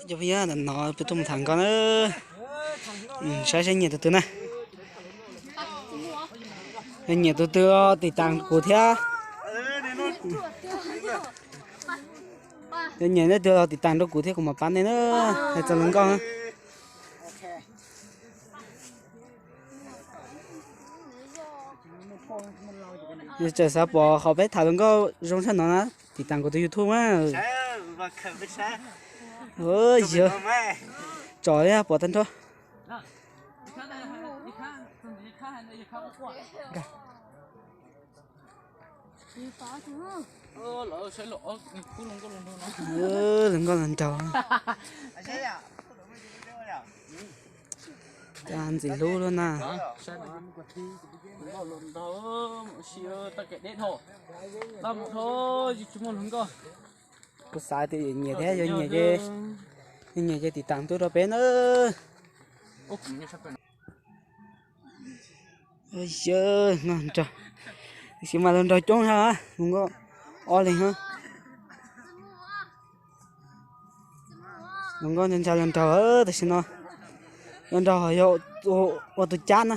Cov phooj ywg, no peb tuaj mus tham nkauj na. Saib seb nyiam tus twg na. Yog nyiam tus twg los tiv tas kuv thiab. Yog nyiam nej twg los tiv tas rau kuv thiab kuv mam pab nej na. Hais txog hluas nkauj na. Yog tseem xav pom qhov peb tham hluas nkauj zoo tshaj no na, tiv tas kuv tus YouTube na. Yog tsom pom tag nrho. Hluas nkauj los nraug. Ntxim hlub luaj na. Kuv xav tias nyiam thiab, yog nyiam ces, yog nyiam ces tiv tas tuaj rau peb na. Yawg, tiam sis mas hluas nraug coob, hluas nkauj ob leeg. Hluas nkauj ntshai ntshai hluas nraug, tam sim no hluas nraug yog ua tus cab na.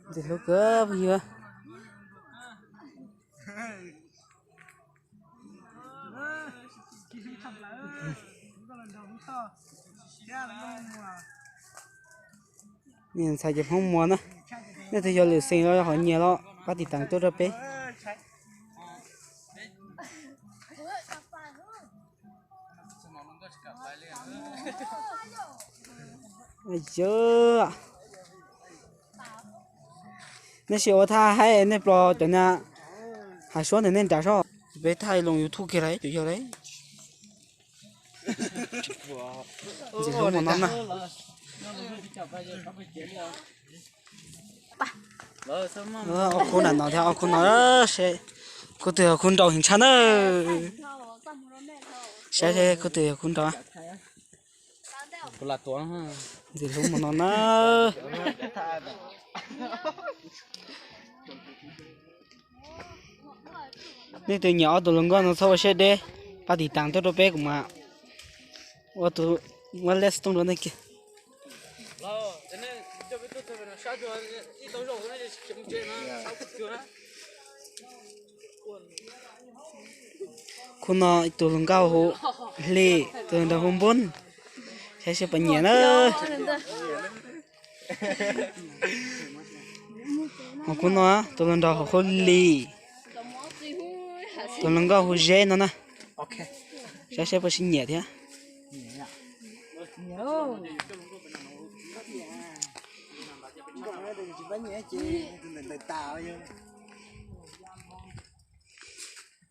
Ntxim hlub kawg phooj ywg. Ntxhais ces Hmoob Muas na. Nej twg yog lwm xeem los yog hom nyiam los pab tiv tas tuaj rau peb. Nej sim ua thaj haib nej plos cov na, hais suab ntawm nej nram soj. Peb thaij loo YouTube kiag lawm, tus yawg lawm. Ntxim hlub mus no na. Ob khub nram no thiab ob khub no, seb khub twg yog khub nraug heev tshaj na. Saib seb khub twg yog khub nraug. Ntxim hlub mus no na. Nej tus nyiam ob tug hluas nkauj no txhob ua siab deb, pab tiv tas tuaj rau peb kuv mam ua tus, ua lej xov tooj rau nej kiag. Khub no tus hluas nkauj hu Hli, tus hluas nraug hu Npub. Saib seb puas nyiam na. Ho khub no tus hluas nraug hu Lis, tus hluas nkauj hu Zeb no na. Saib seb puas sib nyiam thiab.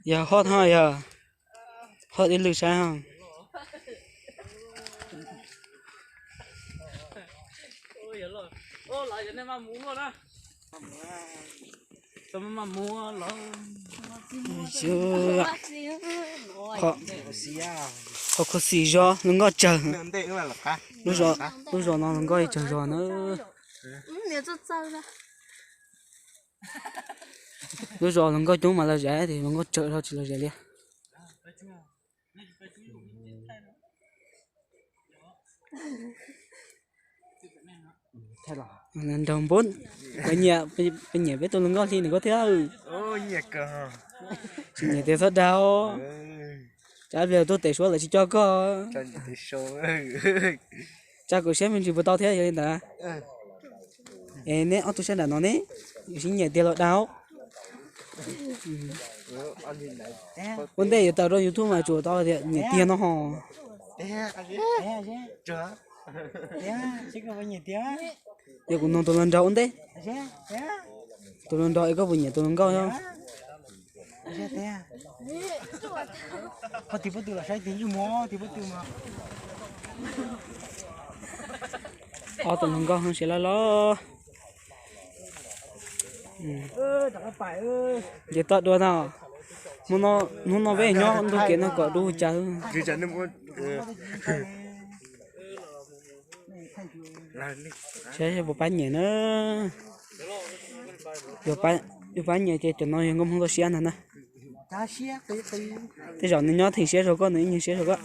Yog hot ho yog hot ib lwm saib ho. Qhov khuv xim zog hluas nkauj tsawg, lub zos no hluas nkauj tsawg zog na. Lub zos hluas nkauj coob mas lom zem, hluas nkauj tsawg dhau tsis lom zem li. Nraug Npub, puas nyiam peb tus hluas nkauj Hli ntawm koj thiab? Tsis nyiam tiag txhob dag. Tsam pliag tuaj tes suab lawv tsis coj koj. Tsa kuv siab me ntsis puas tau thiab yog li ntawd. Es neb ob tug sab nram no ne, yuav sib nyiam tiag los dag. Ua ntej yuav tawm rau YouTube mas tsuas tau tias nyiam tiag no ho. Yog kuv nug tus hluas nraug ua ntej. Tus hluas nraug es koj puas nyiam tus hluas nkauj? Ob tus hluas nkauj siab loj loj. Nce toj dua na. Hnub no peb nyob ntug kev no kom dub cas. Saib puas pab nyiam na. Yus pab nyiam ces cov no yog nkauj Hmoob toj siab ntag na. Tej zaum nws nyob theem siab zog koj, nws ib nyuag siab zog koj.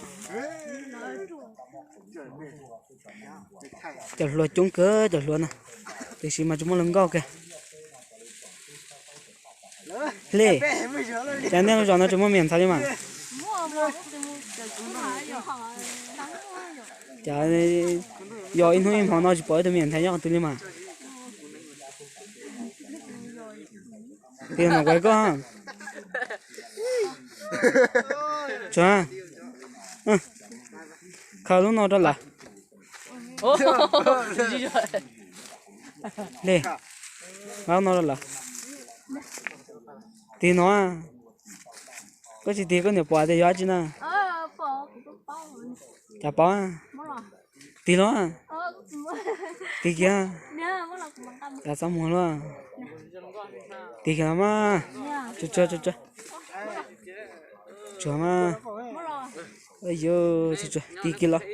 Cov hluas coob kawg cov hluas no, tiam sis mas tsis muaj hluas nkauj kiag. Li, cas nej lub zos no tsis muaj me nyuam ntxhais li mas? Cas yog ib hnub ib hmo no tsis pom ib tug me nyuam ntxhais nyob qhov twg li mas? Tias no kuv koj. Tsuag, khaws lub no rau lawv. Li, khaws lub no rau lawv. Tig no, koj tsis tig koj niam pom tias yog dab tsi na? Cas paub? Tig los, tig kiag. Cas txaj muag luaj. Tig kiag los mas. Tsuag tsuag, tsuag tsuag. Tsuag mas. Yuav tsuag tsuag, tig kiag los.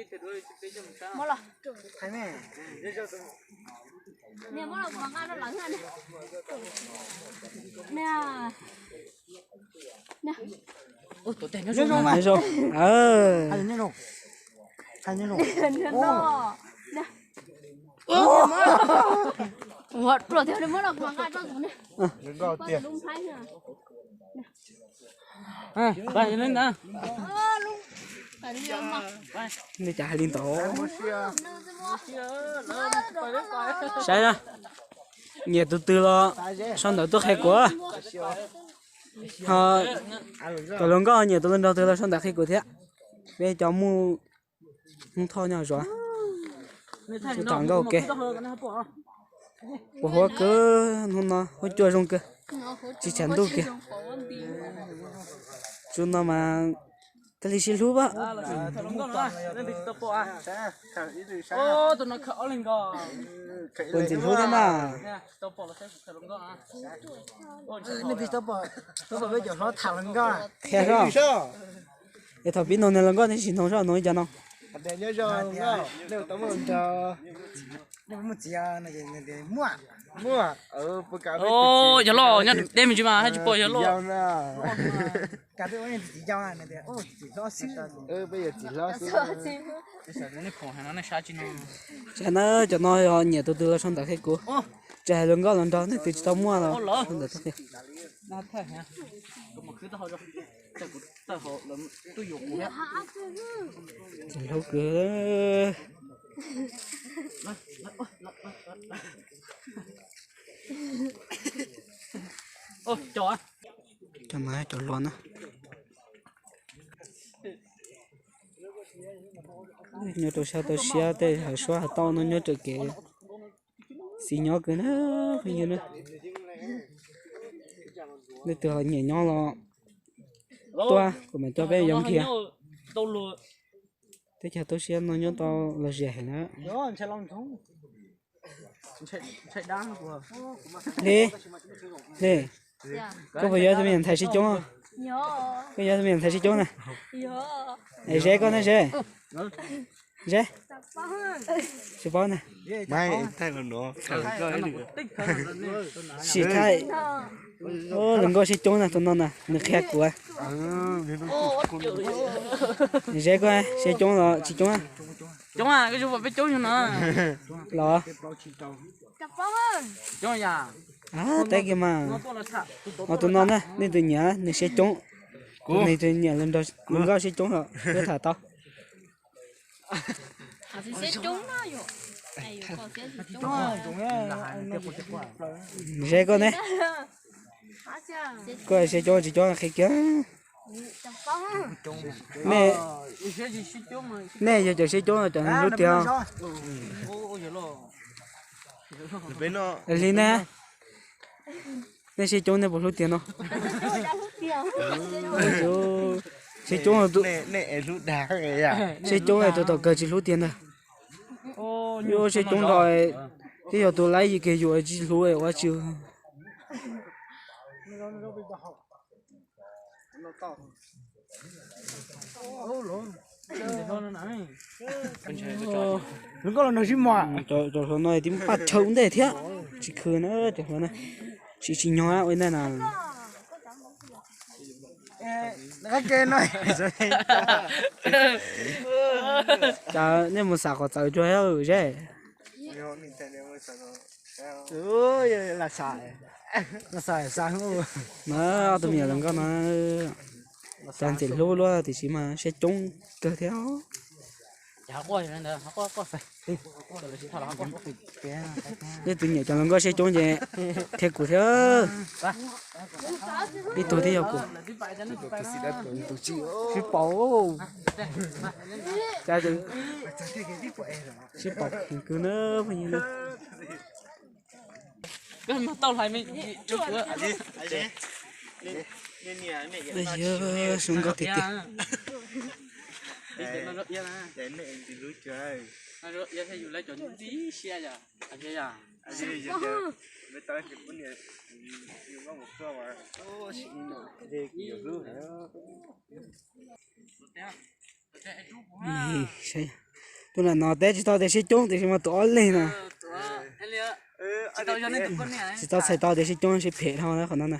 Nyob zoo. Ua, ruam tiag, muab los kuv mam nqa rau kuv ne. Nkauj tiag. Nej cas hais li ntawd? Saib na, nyiam tus twg los sau ntawv tuaj qhia kuv. Ho cov hluas nkauj nyiam tus hluas nraug twg los sau ntawv qhia kuv thiab. Peb cov muaj Hmoob Thoj nyob Zos, tub txav nkauj ua ke. Puas huab kawg, hnub no huab cua zoo kawg, tsis tshav ntuj kiag. Tsu no mas thiaj li sib hlub pab. Puas ntxim hlub thiab mas? Qhia soj. Es thaum pib nug nws hluas nkauj nws tsis nug soj, nug li cas no? Yog loj nyob deb me ntsis mas haj tsis pom yog loj. Tsis hais na, cov no yog nyiam tus twg los sau ntawv qhia kuv. Tsis hais hluas nkauj hluas nraug, nej twg tsis tau muaj los sau ntawv tuaj qhia. Ntxim hlub kawg. Cov no cov hluas na. Nyob rau sab toj siab tej hav suab hav tauj no nyob raws kev xis nyob kawg na, phooj ywg na. Leej twg ho nyiam nyob los tuaj kuv mam coj peb yuav nkiag. Teb chaws toj siab no nyob tau lom zem heev na. Li, li, koj puas yuav tus me nyuam ntxhais siab coob? Koj yuav tus me nyuam ntxhais siab coob na? Ze koj na, ze. Ze. Tsis paub na. Sim thaij. Hluas nkauj siab coob na, tus no na, nws qhia kuv. Ze koj, siab coob los tsis coob? Coob, koj yuav pom peb coob yog no. Los. Teb kiag mas. Ho tus no na, nej tus nyiam nws siab coob, tus nws tus nyiam hluas nkauj siab coob los wb tham tau. Ze koj ne, koj siab coob tsis coob qhia kiag. Nej, nej yog cov siab coob cov hlub tiag. Li ne, nej siab coob nej puas hlub tiag no? Siab coob, siab coob tus tom kawg tsis hlub tiag ntag. Yuav siab coob nrho, twb yog tus laib yim kiag yus tsis hlub ua tsi. Cov hluas no tib paj chaw ua ntej thiab, tsis khwv na cov hluas na. Tsis tsis nyog ua ntej na. Cas nej mus xav qhov txawv cuag zeb. Na, ob tug me nyuam hluas nkauj no, cas ntxim hlub luaj tiam sis mas siab coob kawg thiab. Leej twg nyiam cov hluas nkauj siab coob ces qhia kuv thiab. Ib tug thiab yog kuv. Sib paub, sib paub heev kawg na phooj ywg na. Zoo nkauj tiag tiag. Tus lam no teb tsis tau tias siab coob tiam sis mas tus ob leeg no tsis tau txhais tau tias siab coob, siab phem dhau na qhov no na.